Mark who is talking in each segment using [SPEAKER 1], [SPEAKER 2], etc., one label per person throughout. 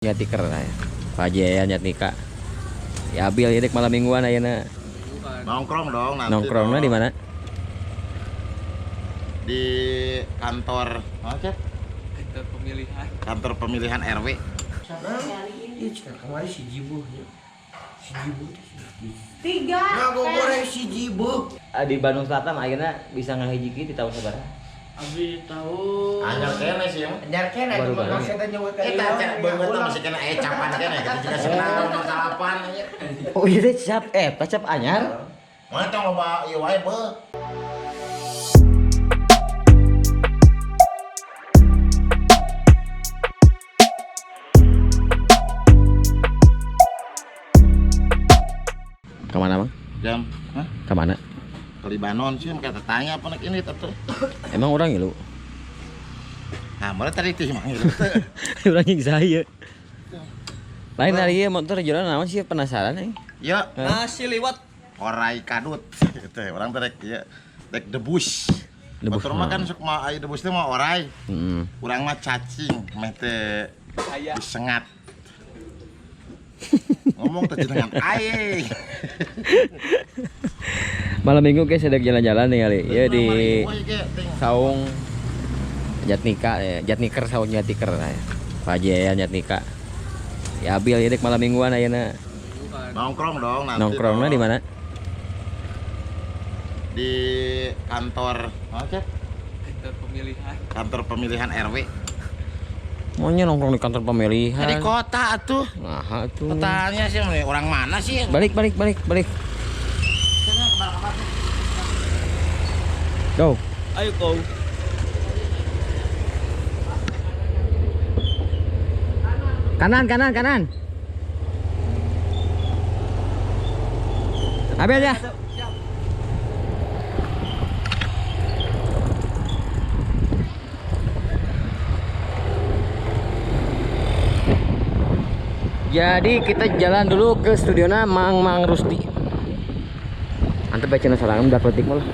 [SPEAKER 1] Jatiker ya. Pajean Jatnika. Ya Abil ieu malam mingguan ayeuna.
[SPEAKER 2] Nongkrong dong nanti.
[SPEAKER 1] Nongkrongna di mana?
[SPEAKER 2] Di kantor, apa?
[SPEAKER 3] Kantor pemilihan.
[SPEAKER 2] Kantor pemilihan RW.
[SPEAKER 4] Iya, cina kemarin si Jibo ya. Si Jibo
[SPEAKER 5] Tiga.
[SPEAKER 4] Nah, gua goreng si Jibo.
[SPEAKER 1] Di Bandung Selatan ayeuna bisa ngahijiki di tahun sabaraha?
[SPEAKER 3] Abi tahu.
[SPEAKER 2] Anyar kene sih emang.
[SPEAKER 4] Anyar kene
[SPEAKER 1] Baru
[SPEAKER 4] cuma
[SPEAKER 1] baru.
[SPEAKER 4] saya tanya ka
[SPEAKER 2] Kita cek beungeut masih kena capan kene kita juga senang salapan.
[SPEAKER 1] Oh iya teh cap cap anyar.
[SPEAKER 2] Mana tong loba ieu wae beuh.
[SPEAKER 1] Ke mana, Bang?
[SPEAKER 2] Jam, hah?
[SPEAKER 1] Ke mana?
[SPEAKER 2] Ke Libanon sih mereka tanya apa nek ini tuh.
[SPEAKER 1] Emang orang ngilu?
[SPEAKER 2] Nah, mana tadi teh mah ngilu teh.
[SPEAKER 1] Orang yang saya. Lain hari ieu motor jualan naon sih penasaran eh.
[SPEAKER 2] Ya,
[SPEAKER 3] Nasi liwat.
[SPEAKER 2] orai kadut gitu. Orang teh rek ieu rek debus.
[SPEAKER 1] Debus
[SPEAKER 2] Batur mah kan
[SPEAKER 1] naon?
[SPEAKER 2] sok mah aya debus teh mah orai.
[SPEAKER 1] Heeh.
[SPEAKER 2] Urang mah cacing meh teh disengat. Ngomong teh jenengan aing.
[SPEAKER 1] Malam minggu guys ada jalan-jalan nih kali. Ya di Saung Jatnika ya, Jatniker Saung Jatiker ya. Pajean Jatnika. Ya Abil ieu malam mingguan ayeuna.
[SPEAKER 2] Nongkrong dong nanti.
[SPEAKER 1] Nongkrongna di mana?
[SPEAKER 2] Di kantor, apa?
[SPEAKER 3] Kantor pemilihan.
[SPEAKER 2] Kantor pemilihan RW.
[SPEAKER 1] Maunya nongkrong di kantor pemilihan.
[SPEAKER 2] Di kota atuh.
[SPEAKER 1] Nah, tuh.
[SPEAKER 2] Tanya sih orang mana sih?
[SPEAKER 1] Balik balik balik balik. Go.
[SPEAKER 3] Ayo kau.
[SPEAKER 1] Kanan kanan kanan. Ambil ya. Jadi kita jalan dulu ke studiona Mang Mang Rusdi. Antep baca sarangan udah petik malah.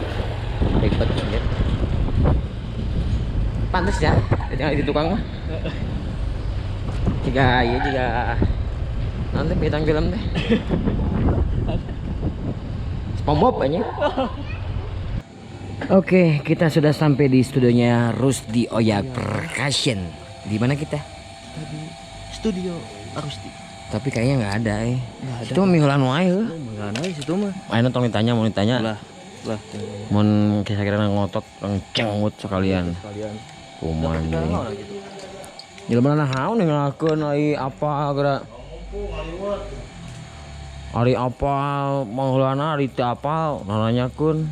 [SPEAKER 1] Ribet anjir. Pantes ya, jangan di tukang mah. Jika iya jika nanti bintang film deh. SpongeBob aja. Oke, kita sudah sampai di studionya Rusdi Oyak Percussion. Di mana kita?
[SPEAKER 4] Tadi studio Rusdi.
[SPEAKER 1] Tapi kayaknya nggak ada eh.
[SPEAKER 4] Nggak ada.
[SPEAKER 1] Itu mah mihulan wae heuh.
[SPEAKER 4] Mana situ mah?
[SPEAKER 1] Ayo tong ditanya, mau ditanya.
[SPEAKER 4] Lah, lah.
[SPEAKER 1] Mun kira-kira ngotot cengut sekalian.
[SPEAKER 4] Sekalian.
[SPEAKER 1] Kuman deui. Jelema naon ninggalkeun ai apa geura. Ari apa manghulana ari teu apal nanyakeun.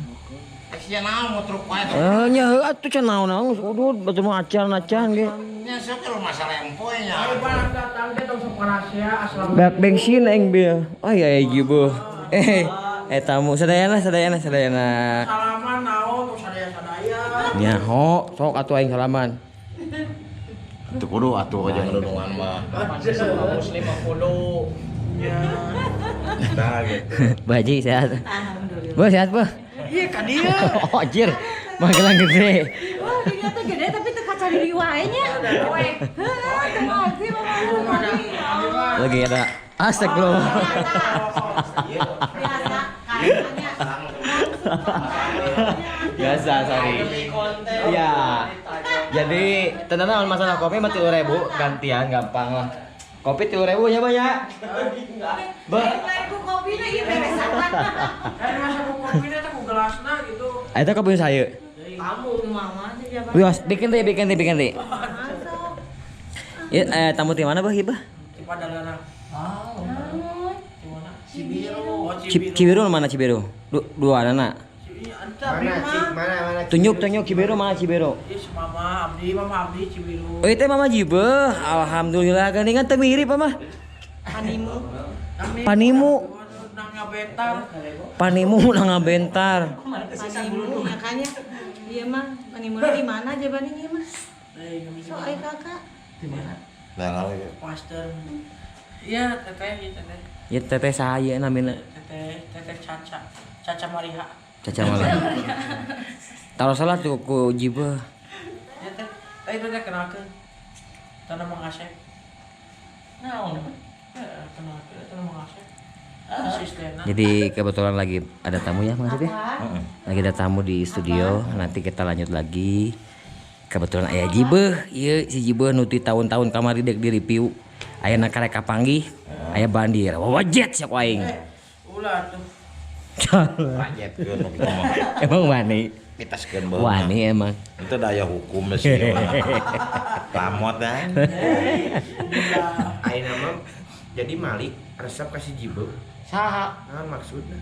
[SPEAKER 2] Sia naon mau truk wae.
[SPEAKER 1] Eh nya heuh atuh can naon-naon geus udud batur mah acan-acan ge.
[SPEAKER 2] Nya sok lu masalah empoy nya.
[SPEAKER 1] Bak bensin aing bil. Oh iya iya jibuh. Tamu sadayana sadayana sadayana.
[SPEAKER 4] Salaman naon tong sadaya-sadaya.
[SPEAKER 1] Nyaho sok atuh aing salaman.
[SPEAKER 2] Atuh kudu atuh aja ngadungan mah.
[SPEAKER 3] Muslim mah kudu.
[SPEAKER 2] Nah gitu.
[SPEAKER 1] Baji sehat.
[SPEAKER 5] Alhamdulillah.
[SPEAKER 1] Bu sehat, Bu.
[SPEAKER 4] Iya ka dieu.
[SPEAKER 1] Oh, anjir. Magelang gede.
[SPEAKER 5] Wah, dinya teh gede tapi teu kaca diri wae nya. Heeh, teu ngerti mama tadi.
[SPEAKER 1] Lagi ada astagfirullah.
[SPEAKER 5] Biasa kayaknya.
[SPEAKER 1] Biasa, sorry. Iya. Jadi, tenang masalah kopi mah 3.000 gantian gampang lah. Kopi 3.000 nya, Pak ya? Bah.
[SPEAKER 5] Lain ku kopina ieu beresan.
[SPEAKER 4] Masa ku kopina teh ku gelasna gitu.
[SPEAKER 1] Eta kopi saya.
[SPEAKER 5] Tamu mama sih siapa?
[SPEAKER 1] Wios, bikin deh, bikin deh, bikin deh.
[SPEAKER 5] Masuk.
[SPEAKER 1] Ya, tamu di mana, Bah? Ieu, Bah?
[SPEAKER 4] Di Padalarang. Di mana? Cibiru. Oh,
[SPEAKER 1] Cibiru mana Cibiru? Dua anak.
[SPEAKER 4] Mana, Cik?
[SPEAKER 6] Mana mana
[SPEAKER 1] Tunjuk, tunjuk Cibiru mana Cibiru?
[SPEAKER 4] Ih, mama Abdi, mama Abdi Cibiru.
[SPEAKER 1] Oh, itu Mama Jibe. Alhamdulillah geuningan teu mirip mah.
[SPEAKER 5] Panimu.
[SPEAKER 1] Panimu.
[SPEAKER 4] Nang ngabentar.
[SPEAKER 1] Panimu nang ngabentar.
[SPEAKER 5] Panimu makanya iya mah panimuna di mana aja banding ieu mah? So ai kakak.
[SPEAKER 2] Nah, gitu.
[SPEAKER 4] Master. Iya, teteh, iya teteh.
[SPEAKER 1] Ya teteh saya namina.
[SPEAKER 4] Teteh, teteh Caca. Caca Mariha.
[SPEAKER 1] Caca malah. Taruh salah tuh ku Jibe.
[SPEAKER 4] Ya teh, teh itu teh kenalkeun. Tanah Mang Asep. Naon?
[SPEAKER 1] Jadi kebetulan lagi ada tamu ya maksudnya? Lagi ada tamu di studio, nanti kita lanjut lagi. Kebetulan aya Jibeuh, ieu si Jibeuh nu ti tahun-tahun kamari dek di review. Ayeuna karek kapanggih, aya bandir. Wajet sia ku aing.
[SPEAKER 4] Ulah tuh.
[SPEAKER 2] Pajetkeun nu kitu mah.
[SPEAKER 1] Emang wani.
[SPEAKER 2] Pitaskeun baheula.
[SPEAKER 1] Wani emang.
[SPEAKER 2] Itu daya hukum sih. Lamot kan.
[SPEAKER 6] Ayeuna mah jadi Malik resep ka si Jibeuh.
[SPEAKER 2] Saha?
[SPEAKER 6] Naon maksudna?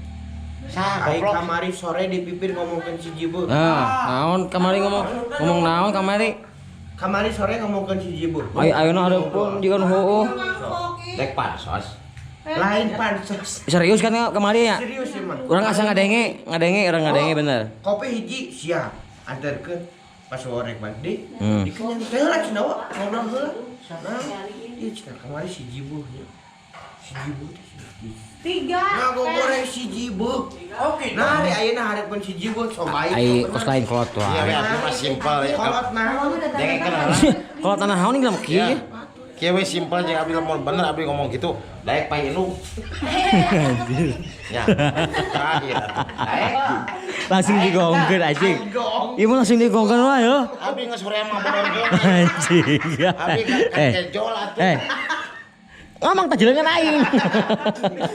[SPEAKER 2] Saha
[SPEAKER 6] Ai
[SPEAKER 2] goblok?
[SPEAKER 6] kamari sore di pipir ngomongkeun si Jibeuh.
[SPEAKER 1] Nah, naon kamari ngomong ngomong naon kamari?
[SPEAKER 6] Kamari sore ngomongkeun si Jibeuh.
[SPEAKER 1] Ayo ayeuna hareupeun jiga nu heueuh.
[SPEAKER 2] Dek pansos.
[SPEAKER 6] Lain pansos.
[SPEAKER 1] Serius kan kamari ya?
[SPEAKER 6] Serius sih mah.
[SPEAKER 1] Urang asa ngadenge, ngadenge urang ngadenge bener.
[SPEAKER 6] Kopi hiji siap. Anterkeun pas rek balik deui.
[SPEAKER 1] Hmm.
[SPEAKER 6] Dikenyang teh lah cenah wa. Ngobrol heula. Nah, ieu cenah kamari si Jibeuh nya. Si Jibeuh teh cenah.
[SPEAKER 5] Tiga.
[SPEAKER 6] Nah, goreng si Jibeuh.
[SPEAKER 4] Oke.
[SPEAKER 6] Nah, hari ayeuna hareupeun si Jibeuh cobain.
[SPEAKER 1] Ai kos lain kolot
[SPEAKER 2] Iya,
[SPEAKER 1] wae.
[SPEAKER 2] we abdi mah simpel ya.
[SPEAKER 6] Kolot naon?
[SPEAKER 2] Dengekeun heula.
[SPEAKER 1] Kolot tanah naon geus kieu.
[SPEAKER 2] Iya. Kieu we simpel jeung abdi lamun bener abdi ngomong gitu, daek pai indung. Ya. Terakhir atuh. Daek.
[SPEAKER 1] Langsung digongkeun anjing. Ieu mah langsung digongkeun wae yo.
[SPEAKER 2] Abdi geus hoream mah bodorkeun.
[SPEAKER 1] Anjing.
[SPEAKER 2] Abdi kan
[SPEAKER 1] Eh.
[SPEAKER 2] kejol atuh.
[SPEAKER 1] Eh. Ngomong tak jelengan aing.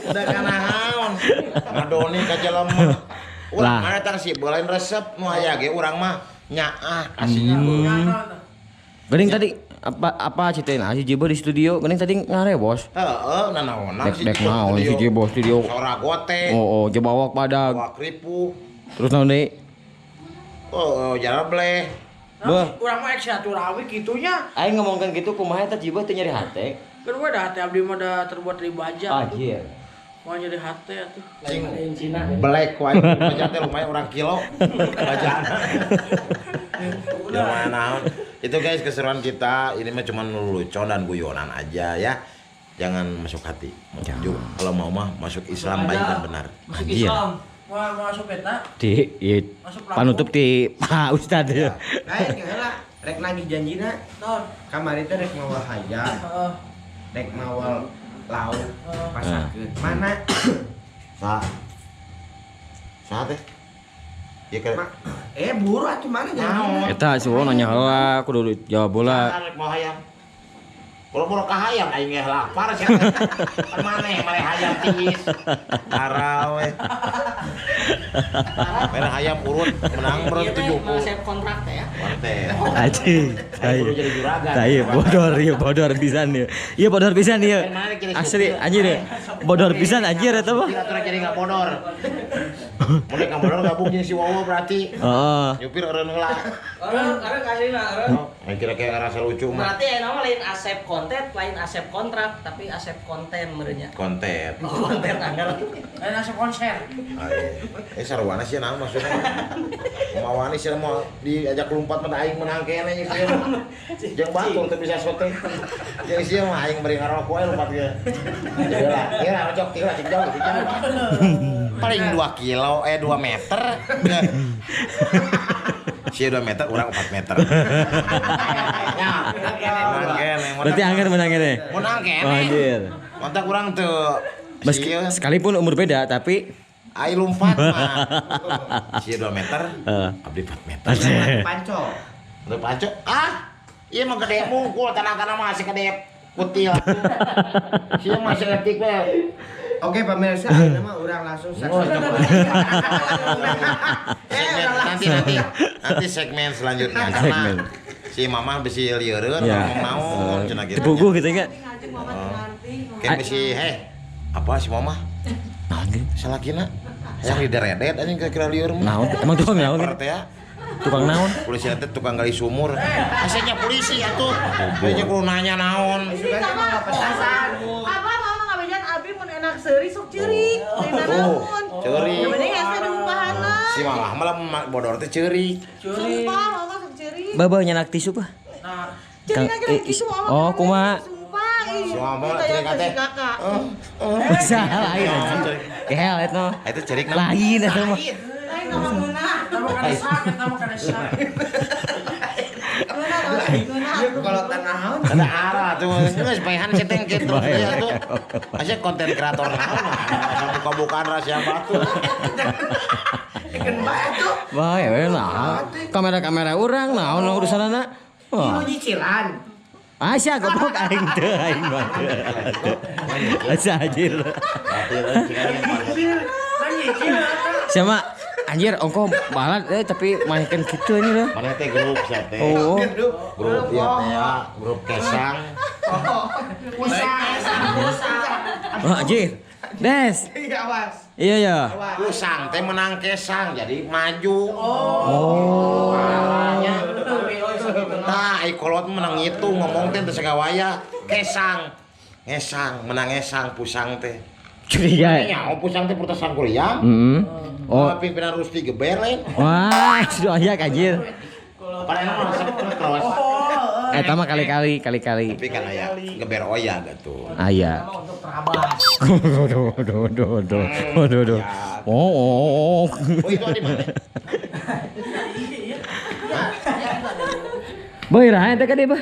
[SPEAKER 2] Da kana naon. Ngadoni ka jelema. Urang
[SPEAKER 1] Lah.
[SPEAKER 2] mana tang si lain resep nu aya ge urang mah nyaah kasihnya.
[SPEAKER 1] Geuning tadi apa apa ceritain si Jibeuh di studio geuning tadi ngarewos.
[SPEAKER 2] Heeh, nanaonan
[SPEAKER 1] Dek dek naon si Jibeuh studio.
[SPEAKER 2] Sora gote,
[SPEAKER 1] Oh, oh jebawak badag.
[SPEAKER 2] wak ripuh.
[SPEAKER 1] Terus naon deui?
[SPEAKER 2] Oh, jarableh.
[SPEAKER 1] Beuh,
[SPEAKER 4] Urang mah ek silaturahmi kitunya.
[SPEAKER 1] aing ngomongkeun kitu kumaha eta Jibeuh teu nyeri hate.
[SPEAKER 4] Kan we dah hate abdi mah dah terbuat dari baja.
[SPEAKER 1] Anjir.
[SPEAKER 4] Mau nyeri hate atuh.
[SPEAKER 2] Cing belek ku aing baja teh lumayan urang kilo. Bajaan. Lumayan naon. Itu guys keseruan kita, ini mah cuma lelucon dan guyonan aja ya. Jangan masuk hati. Ju, kalau mau mah masuk Islam baik dan benar.
[SPEAKER 3] Masuk
[SPEAKER 1] Anjir.
[SPEAKER 3] Islam.
[SPEAKER 4] Mau masuk peta.
[SPEAKER 1] Di ieu
[SPEAKER 4] Masuk pelampung.
[SPEAKER 1] panutup di Pak Ustad.
[SPEAKER 6] Lain ke heula rek nagih janjina.
[SPEAKER 4] Naon?
[SPEAKER 6] Kamari teh rek mawa hayam,
[SPEAKER 4] Heeh.
[SPEAKER 6] rek mawa lauk pasarkeun. Mana?
[SPEAKER 2] Sa. Sa teh. Ya kira.
[SPEAKER 6] Buru atuh mana janjina?
[SPEAKER 1] Eta si Won nanya heula kudu jawab bola.
[SPEAKER 2] Sa rek mau hayam. Boro-boro ka hayam aing ge lapar sia. Kan maneh maneh hayam tiis. Arawe. Merah hayam urut menang bro
[SPEAKER 3] Iya teh
[SPEAKER 2] 70.
[SPEAKER 3] Asep kontrak teh ya.
[SPEAKER 2] Konten.
[SPEAKER 1] Anjing.
[SPEAKER 2] Aing kudu jadi juragan.
[SPEAKER 1] Tai bodor ieu bodor pisan ieu. Ieu bodor pisan ieu. Asli anjir ya. Bodor pisan anjir eta mah.
[SPEAKER 2] Kira aturan jadi nggak bodor. Mun nggak bodor gabung jeung si Wowo berarti.
[SPEAKER 1] Heeh.
[SPEAKER 2] Nyupir eureun heula.
[SPEAKER 3] Orang orang kasihna orang.
[SPEAKER 2] Aing kira kayak ngerasa lucu mah.
[SPEAKER 3] Berarti ya nama lain Asep konten, lain Asep kontrak, tapi Asep konten merenya.
[SPEAKER 2] Konten.
[SPEAKER 3] Oh, konten anggar.
[SPEAKER 4] Lain asup konser.
[SPEAKER 2] Eh sarwana sih naon maksudnya. Mawani sih mau diajak lompat mah aing menang keneh ieu sih. Jeung batur teu bisa sote. Jeung sia mah aing beri ngarokok we lompat ge. Lah, ieu lah cok tieu cek jauh cek jauh. Paling 2 kilo 2 meter. Sia 2 meter urang 4 meter. Ya, menang keneh.
[SPEAKER 1] Berarti anggar menang keneh.
[SPEAKER 2] Menang keneh.
[SPEAKER 1] Anjir.
[SPEAKER 2] Mantap urang teu
[SPEAKER 1] Meski sekalipun umur beda tapi
[SPEAKER 2] Ai lompat mah. Sia 2 meter, abdi 4 meter.
[SPEAKER 1] Anjir.
[SPEAKER 6] Panco.
[SPEAKER 2] Udah paco. Ah, ieu mah gede mungkul tanah-tanah mah masih gede kutil. Sia masih etik we.
[SPEAKER 6] Oke pemirsa, ayeuna mah urang langsung saksikan.
[SPEAKER 2] Segmen nanti nanti nanti segmen selanjutnya karena
[SPEAKER 1] Segmen.
[SPEAKER 2] si mama bisi lieureun
[SPEAKER 1] Ya.
[SPEAKER 2] ngomong naon cenah gitu.
[SPEAKER 1] Dipuguh gitu enggak?
[SPEAKER 5] Ngajeng mama teu ngarti.
[SPEAKER 2] Kayak bisi heh apa si mama?
[SPEAKER 1] Naon gitu?
[SPEAKER 2] Salakina hayang dideredet anjing kira-kira lieur mah.
[SPEAKER 1] Naon? Emang tukang naon?
[SPEAKER 2] Per teh ya.
[SPEAKER 1] Tukang naon?
[SPEAKER 2] Polisi teh tukang gali sumur. Asanya polisi atuh. Dia kudu nanya naon.
[SPEAKER 6] Sugan teh mawa petasan.
[SPEAKER 5] Abah mama ngabejan abi mun enak seuri sok ceurik. Lain
[SPEAKER 2] Oh,
[SPEAKER 5] naon.
[SPEAKER 2] ceurik.
[SPEAKER 5] Mending hese diumpahanna.
[SPEAKER 2] Si mama malah bodor teh ceurik.
[SPEAKER 5] Sumpah mama sok ceurik.
[SPEAKER 1] Baba nyanak tisu bah.
[SPEAKER 4] Nah,
[SPEAKER 5] Ceurik aja
[SPEAKER 1] eh,
[SPEAKER 5] gitu mama.
[SPEAKER 1] oh, kumaha?
[SPEAKER 5] Sumpah ih.
[SPEAKER 2] Si mama
[SPEAKER 5] Ditanya
[SPEAKER 2] ceurik
[SPEAKER 5] ke si
[SPEAKER 2] teh.
[SPEAKER 5] kakak.
[SPEAKER 1] Salah lain anjing. Kehel eta mah.
[SPEAKER 2] Itu ceurik naon?
[SPEAKER 1] Lain eta mah.
[SPEAKER 5] Lain ngomong ngeunah.
[SPEAKER 4] kita mah kana sak, kita mah kana sak.
[SPEAKER 5] Ngeunah.
[SPEAKER 6] Ieu kalau tanah.
[SPEAKER 2] Ada arah tuh, geus paehan seteng kitu ya tuh. Asa konten kreator naon asa buka-bukaan rahasia batu.
[SPEAKER 6] Keun bae tuh.
[SPEAKER 1] Bae we nah. Kamera-kamera urang naon urusanana.
[SPEAKER 6] Ieu
[SPEAKER 1] Wah.
[SPEAKER 6] nyicilan.
[SPEAKER 1] Asya goblok aing teu aing mah. Asa anjir.
[SPEAKER 6] Kan nyicil eta.
[SPEAKER 1] Sama anjir ongko balat tapi main kitu ini loh.
[SPEAKER 2] Mana teh grup sia teh.
[SPEAKER 1] Oh.
[SPEAKER 2] Grup ieu teh ya, grup kesang.
[SPEAKER 6] Usah.
[SPEAKER 1] Oh, anjir. Des.
[SPEAKER 6] Iya, awas.
[SPEAKER 1] Iya ya.
[SPEAKER 2] Kusang teh menang kesang jadi maju.
[SPEAKER 1] Oh.
[SPEAKER 2] Arahnya. Tah, ai kolot menang itu ngomong teh teu sagawaya. Kesang. Ngesang, menang ngesang pusang teh.
[SPEAKER 1] Curiga. Ya?
[SPEAKER 2] Nya pusang teh purta sangkuriang.
[SPEAKER 1] Heeh.
[SPEAKER 2] Oh,
[SPEAKER 1] Oh.
[SPEAKER 2] pimpinan Rusti geber lain.
[SPEAKER 1] Wah, sudah ayak anjir.
[SPEAKER 2] Padahal mah resep terus.
[SPEAKER 1] Eta mah kali-kali, kali-kali.
[SPEAKER 2] Tapi kan aya geber oya gitu.
[SPEAKER 1] Aya.
[SPEAKER 3] Sama untuk terabas.
[SPEAKER 1] Duh, duh, duh, duh, duh, duh. Oh, oh, oh.
[SPEAKER 2] Oh, itu di mana?
[SPEAKER 1] Boy, raha eta ka dieu, Bah?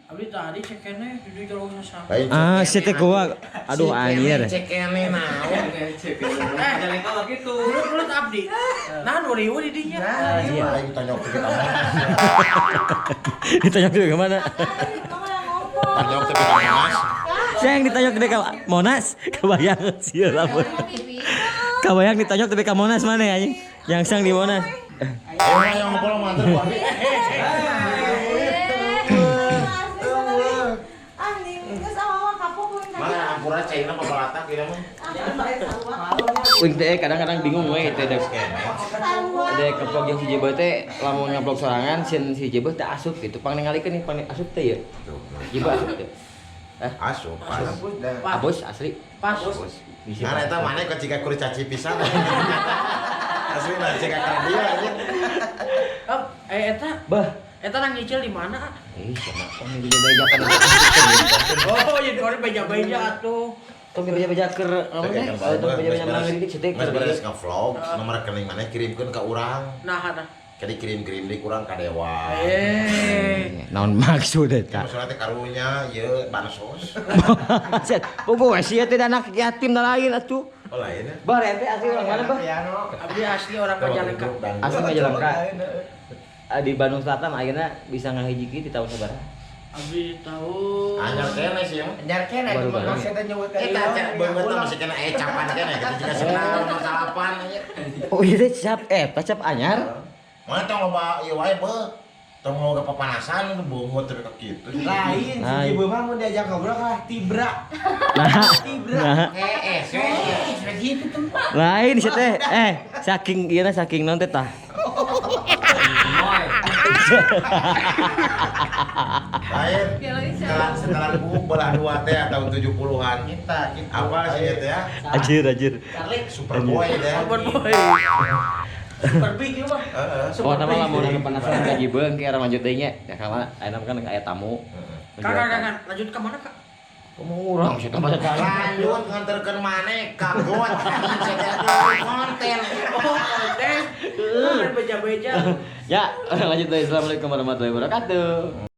[SPEAKER 4] Abdi tadi cekene di jauh sasa.
[SPEAKER 2] Lain
[SPEAKER 1] Ah,
[SPEAKER 2] cekene,
[SPEAKER 1] si teh gua. Aduh anjir.
[SPEAKER 2] Cekene naon?
[SPEAKER 3] Jalan kalau gitu.
[SPEAKER 4] Mulut-mulut abdi. Nah, nu riweuh di dinya.
[SPEAKER 2] Iya, aing tanyok ke kita Monas.
[SPEAKER 1] Ditanya ke mana?
[SPEAKER 2] Tanyok ke kita Monas.
[SPEAKER 1] Saya yang ditanya ke Monas, kebayang sih lamun. Kebayang ditanya tapi ke Monas mana ya anjing? Yang sang di Monas.
[SPEAKER 2] Ayo yang ngobrol mah anter ku abi. Mana ampura caina pabalatak ieu mah.
[SPEAKER 1] Uing teh kadang-kadang bingung we teh dek. Dek kevlog yang si Jebeu teh lamun ngevlog sorangan sieun si Jebeu teh asup gitu. Pang ningalikeun nih pang asup teh ya. Jebeu asup teh.
[SPEAKER 2] Asup, asup.
[SPEAKER 1] Abus asli.
[SPEAKER 4] Pas.
[SPEAKER 2] Nah, eta mana kok jika kurcaci pisan. Asli nah jika keur dia aja.
[SPEAKER 4] Eta
[SPEAKER 1] Bah.
[SPEAKER 4] eta nang nyicil di mana?
[SPEAKER 1] Eh, sama tong dibeja-bejakan.
[SPEAKER 4] Oh, jadi orang beja-beja atuh.
[SPEAKER 1] Tong dibeja-beja keur naon teh? Oh, tong beja-beja menang didik cetek.
[SPEAKER 2] Geus beres nge-vlog, nomor rekening mana kirimkeun ke urang.
[SPEAKER 4] Nah, nah.
[SPEAKER 2] Jadi kirim-kirim di kurang ka dewa.
[SPEAKER 1] Naon maksud eta?
[SPEAKER 2] Maksudna teh karunya ieu bansos.
[SPEAKER 1] Set, bogo we sia teh anak yatim da lain atuh.
[SPEAKER 2] Oh lain ya.
[SPEAKER 1] Bah, ente asli orang mana, Bah?
[SPEAKER 4] Abdi asli orang Majalengka.
[SPEAKER 1] Asli Majalengka. Ah, di Bandung Selatan akhirnya bisa ngahijiki di tahun sabaraha?
[SPEAKER 4] Abdi tahu.
[SPEAKER 2] Anyar kene sih emang.
[SPEAKER 6] Anyar kene
[SPEAKER 1] Baru-baru
[SPEAKER 6] cuma
[SPEAKER 1] ya.
[SPEAKER 6] saya nyebut ka
[SPEAKER 2] Eta cek beungeut masih kena capan kene gitu jika senang nomor salapan nya.
[SPEAKER 1] Oh iya teh cap cap anyar.
[SPEAKER 2] Mana tong loba ieu wae beuh. Tong loba papanasan beungeut teh ka kitu.
[SPEAKER 6] Lain si
[SPEAKER 1] Lain.
[SPEAKER 6] Ibu mah mun diajak ngobrol kalah tibra.
[SPEAKER 1] Nah,
[SPEAKER 6] Tibra.
[SPEAKER 1] nah,
[SPEAKER 2] Eh,
[SPEAKER 6] Eh, gitu tuh.
[SPEAKER 1] lain sih teh. Saking ieu saking naon teh tah.
[SPEAKER 2] Lain. Setelah buku belah dua teh tahun 70-an.
[SPEAKER 6] Kita gitu.
[SPEAKER 2] Apa sih itu ya?
[SPEAKER 1] Anjir, anjir.
[SPEAKER 2] Superboy teh.
[SPEAKER 4] Superboy. Super big ieu mah.
[SPEAKER 2] Heeh.
[SPEAKER 1] Oh, nama lamun anu penasaran ka Jibeung ke arah lanjut deui nya. Ya ka mana? Ayeuna kan aya tamu.
[SPEAKER 4] Kak, kak, kak, lanjut ke mana, Kak?
[SPEAKER 1] Kamu urang sih tambah sekali.
[SPEAKER 2] Lanjut nganterkeun maneh ka got konten.
[SPEAKER 4] Oh, konten. Beja-beja.
[SPEAKER 1] Ya, lanjut deui. Assalamualaikum warahmatullahi wabarakatuh.